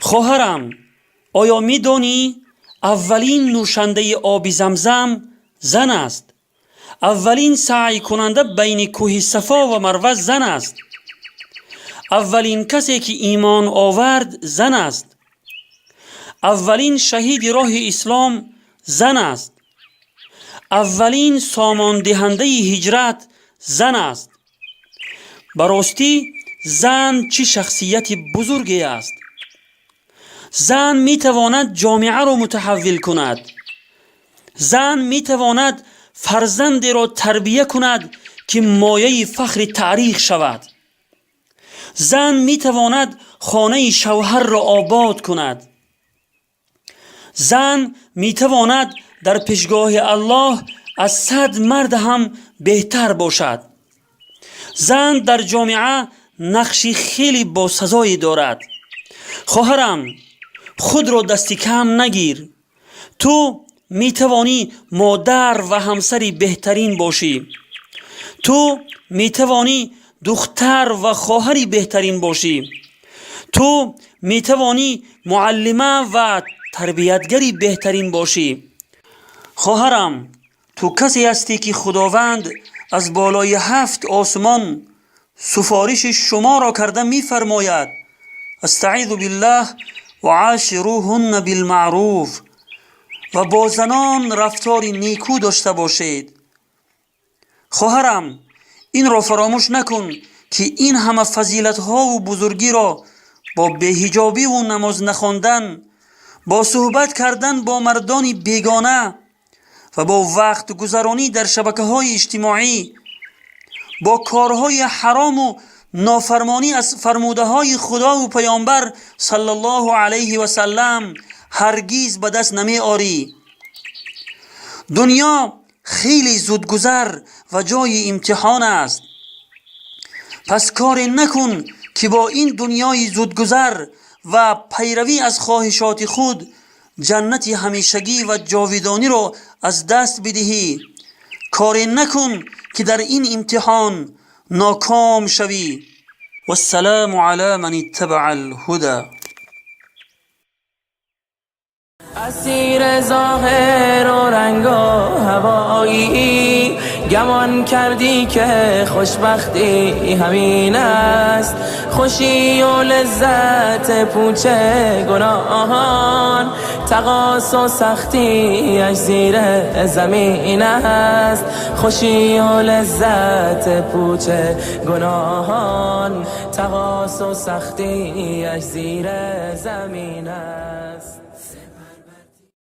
Хоҳарам, оё медонӣ, аввалин нӯшандаи оби Замзам зан аст? Аввалин саъйкунанда байни кӯҳи Сафо ва Марва зан аст. Аввалин касе, ки имон овард, зан аст. Аввалин шаҳиди роҳи ислом зан аст. Аввалин сомондиҳандаи ҳиҷрат зан аст. Ба ростӣ, зан чӣ шахсияти бузурге аст! Зан метавонад ҷомеаро мутаҳаввил кунад. Зан метавонад фарзандеро тарбия кунад, ки мояи фахри таърих шавад. Зан метавонад хонаи шавҳарро обод кунад. Зан метавонад дар пешгоҳи Аллоҳ аз 100 мард ҳам беҳтар бошад. Зан дар ҷомеа нақши хеле босазое дорад. Хоҳарам, худро дасти кам нагир. Ту метавонӣ модар ва ҳамсари беҳтарин бошӣ. Ту метавонӣ духтар ва хоҳари беҳтарин бошӣ. Ту метавонӣ муаллима ва тарбиятгари беҳтарин бошӣ. Хоҳарам, ту касе ҳастӣ, ки Худованд аз болои ҳафт осмон суфориши шуморо карда мефармояд: استعیذ بالله، وعاشروهن بالمعروف. Ва бо занон рафтори некӯ дошта бошед. Хоҳарам, инро фаромӯш накун, ки ин ҳама фазилатҳову бузургиро бо беҳиҷобиву намоз нахондан, бо суҳбат кардан бо мардони бегона ва бо вақтгузаронӣ дар шабакаҳои иҷтимоӣ, бо корҳои ҳарому нофармонӣ аз фармудаҳои Худову Паёмбар صلى الله عليه وسلم ҳаргиз ба даст намеорӣ. Дунё хеле зудгузар ва ҷои имтиҳон аст. Пас коре накун, ки бо ин дунёи зудгузар ва пайравӣ аз хоҳишоти худ ҷаннати ҳамешагӣ ва ҷовидониро аз даст бидиҳӣ. Коре накун, ки дар ин имтиҳон ноком шавӣ. والسلام على من اتبع الهدى. اسیر ظاهر و رنگ و هوایی، گمان کردی که خوشبختی همین است. خوشی و لذت پوچ گناهان، تقاص و سختیش زیر زمین است. خوشی و لذت پوچ گناهان، تقاص و سختیش زیر زمین است.